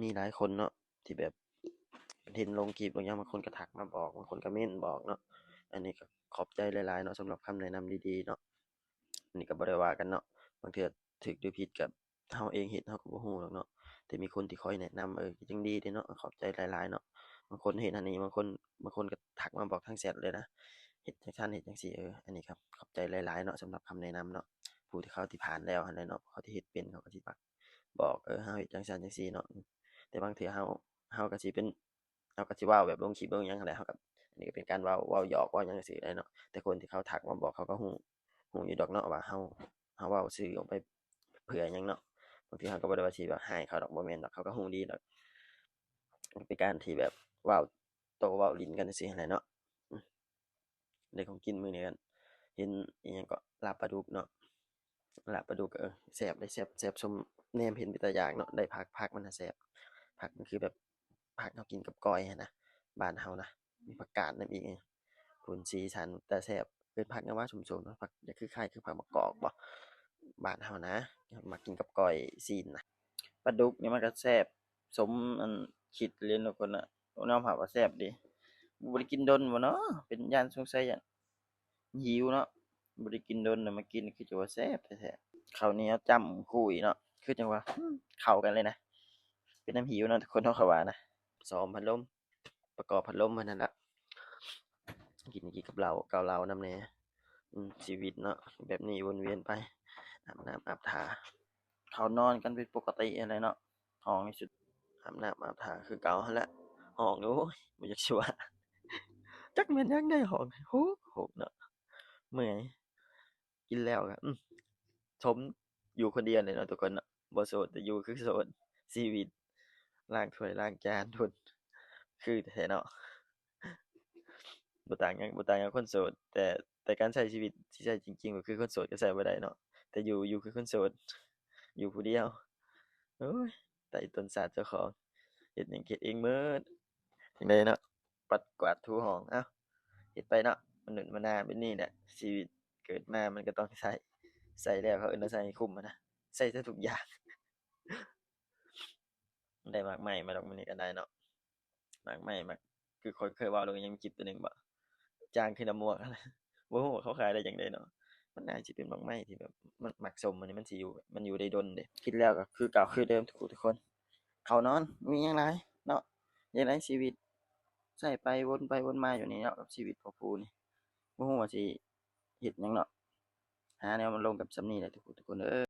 ມີຫຼາຍຄົນເນາະ ທີ່ແບບເຫັນລົງຄລິບລົງຫຍັງ ບາງຄົນກໍທັກມາບອກ ບາງຄົນກໍເມັ້ນບອກເນາະ. ອັນນີ້ກໍຂອບໃຈຫຼາຍໆເນາະ ສຳລັບຄຳແນະນຳດີໆເນາະ. ອັນນີ້ກໍບໍ່ໄດ້ວ່າກັນເນາະ ບາງເທື່ອຖືກຫຼືຜິດກໍເຮົາເອງເຮັດເຮົາກໍບໍ່ຮູ້ດອກເນາະ ແຕ່ມີຄົນທີ່ຄອຍແນະນຳ ເອີ ກໍຍັງດີເດ້ເນາະ ຂອບໃຈຫຼາຍໆເນາະ. ບາງຄົນເຫັນອັນນີ້ ບາງຄົນ ບາງຄົນກໍທັກມາບອກທາງແຊັດເລີຍນະ ເຮັດຈັ່ງຊັ້ນເຮັດຈັ່ງຊີ້. ເອີ ອັນນີ້ກໍຂອບໃຈຫຼາຍໆເນາະ ສຳລັບຄຳແນະນຳເນາະ. ຜູ້ທີ່ເຂົາທີ່ຜ່ານແລ້ວຫັ້ນແຫຼະເນາະ ເຂົາທີ່ເຮັດເປັນ ເຂົາກໍຊິມັກ ບອກ ເອີ ເຮົາເຮັດຈັ່ງຊັ້ນຈັ່ງຊີ້ເນາະ. ແຕ່ບາງເທື່ອເຮົາ ເຮົາກໍຊິເປັນ ເຮົາກໍຊິເວົ້າແບບລົງຄລິບລົງຫຍັງຫັ້ນແຫຼະ ເຮົາກໍ ອັນນີ້ກໍເປັນການເວົ້າ ເວົ້າຫຍອກເວົ້າຫຍັງຊື່ໆເລີຍເນາະ. ແຕ່ຄົນທີ່ເຂົາທັກມາບອກ ເຂົາກໍຮູ້ ຮູ້ຢູ່ດອກເນາະວ່າເຮົາ ເຮົາເວົ້າສື່ອອກໄປເພື່ອຫຍັງເນາະ. ບາງທີເຮົາກໍບໍ່ໄດ້ວ່າຊິແບບຮ້າຍເຂົາດອກ ບໍ່ແມ່ນດອກ ເຂົາກໍຮູ້ດີດອກ. ເປັນການທີ່ແບບເວົ້າໂຕ້ເວົ້າຫຼິ້ນກັນຊື່ໆຫັ້ນແຫຼະເນາະ. ໄດ້ຂອງກິນມື້ນີ້ກັນ ເຫັນອີ່ຫຍັງເກາະ ລາບປາດຸກເນາະ ລາບປາດຸກ ເອີ ແຊບເດ້ ແຊບ ແຊບສົມແນມເຫັນເປັນຕາຢາກເນາະ. ໄດ້ຜັກ ຜັກມັນນະແຊບ ຜັກມັນຄືແບບຜັກເຮົາກິນກັບກ້ອຍຫັ້ນນະ ບ້ານເຮົານະ ມີຜັກກາດນຳອີກ. ພຸ້ນ ສີສັນຕາແຊບ ເອີ້ນຜັກຫຍັງວະ ສົ້ມໆເນາະ ຜັກ ຢາກຄືຄ້າຍຄືຜັກມະກອກບໍ່ ບ້ານເຮົານະ ມັກກິນກັບກ້ອຍຊີ້ນນະ. ປາດຸກນີ້ມັນກໍແຊບສົມອັນຄິດເລີຍທຸກຄົນນະ ຍອມຮັບວ່າແຊບເດ້. ບໍ່ໄດ້ກິນດົນບໍ່ເນາະ ເປັນຢ້ານ ສົງໄສຢ້ານຫິວເນາະ. ບໍ່ໄດ້ກິນດົນນະ ມາກິນຄືຈະວ່າແຊບແທ້ໆ. ເຂົ້າໜຽວຈ້ຳຄຸຍເນາະ ຄືຈັ່ງວ່າ ເຂົ້າກັນເລີຍນະ ເປັນນຳຫິວເນາະ ທຸກຄົນເນາະ ເຂົາວ່ານະ. ສ້ອມພັດລົມ ປະກອບພັດລົມເພິ່ນຫັ້ນລະ ກິນ ກິນກັບເຫຼົ້າ ເກົາເຫຼົ້ານຳແດ່. ອືມ ຊີວິດເນາະ ແບບນີ້ວົນວຽນໄປ ອາບນ້ຳອາບທ່າ ເຂົ້ານອນກັນເປັນປົກກະຕິຫັ້ນແຫຼະເນາະ. ຫ້ອງນີ້ສຸດ ອາບນ້ຳອາບທ່າຄືເກົ່າຫັ້ນແຫຼະ. ຫ້ອງ ໂອ້ຍ ບໍ່ຢາກຊິວ່າ ຈັກແມ່ນຫຍັງໃດ ຫ້ອງໂຮກໆເນາະ ເມື່ອຍ. ກິນແລ້ວກໍ ອືມ ຊົມຢູ່ຄົນດຽວນີ້ເນາະທຸກຄົນເນາະ ບໍ່ໂສດແຕ່ຢູ່ຄືໂສດ. ຊີວິດລ້າງຖ້ວຍລ້າງຈານພຸ້ນ ຄືແທ້ເນາະ. ບໍ່ຕ່າງຫຍັງ ບໍ່ຕ່າງຫຍັງຄົນໂສດ ແຕ່ ແຕ່ການໃຊ້ຊີວິດທີ່ແທ້ຈິງໆ ກໍຄືຄົນໂສດກໍໃຊ້ບໍ່ໄດ້ເນາະ ແຕ່ຢູ່ ຢູ່ຄືຄົນໂສດ ຢູ່ຜູ້ດຽວ. ໂອ້ຍ ໄຕ່ຕົນສາດເຈົ້າຂອງ ເຮັດຫຍັງເຮັດເອງໝົດ. ຈັ່ງໃດເນາະ ປັດກວາດຖູຫ້ອງ ເອົ້າ ເຮັດໄປເນາະ ມະນຸດມະນາເປັນນີ້ແຫຼະ. ຊີວິດເກີດມາມັນກໍຕ້ອງໃຊ້ ໃຊ້ແລ້ວເຂົາເອີ້ນວ່າໃຊ້ໃຫ້ຄຸ້ມຫັ້ນນະ ໃຊ້ໃສ່ທຸກຢ່າງ. ໄດ້ໝາກໄມ້ມາດອກມື້ນີ້ກໍໄດ້ເນາະ ໝາກໄມ້ ໝາກ ຄືຂ້ອຍເຄີຍເວົ້າລົງໃນຄລິບຕົວໜຶ່ງບໍ່ ຈາງຄືນ້ຳໝວກ ບໍ່ຮູ້ວ່າເຂົາຂາຍໄດ້ຈັ່ງໃດເນາະ. ມັນໜ້າຊິເປັນໝາກໄມ້ທີ່ແບບ ມັນໝາກສົ້ມອັນນີ້ ມັນຊິຢູ່ ມັນຢູ່ໄດ້ດົນເດ້. ກິນແລ້ວກໍຄືເກົ່າຄືເດີມທຸກຜູ້ທຸກຄົນ ເຂົ້ານອນ ມີຫຍັງຫຼາຍເນາະ. ຈັ່ງໃດຊີວິດ ໃຊ້ໄປວົນໄປວົນມາຢູ່ນີ້ເນາະ ກັບຊີວິດຂອງຜູ້ນີ້ ບໍ່ຮູ້ວ່າຊິເຮັດຫຍັງເນາະ. ຫາແນວມາລົງກັນສ່ຳນີ້ແຫຼະທຸກຜູ້ທຸກຄົນເອີຍ.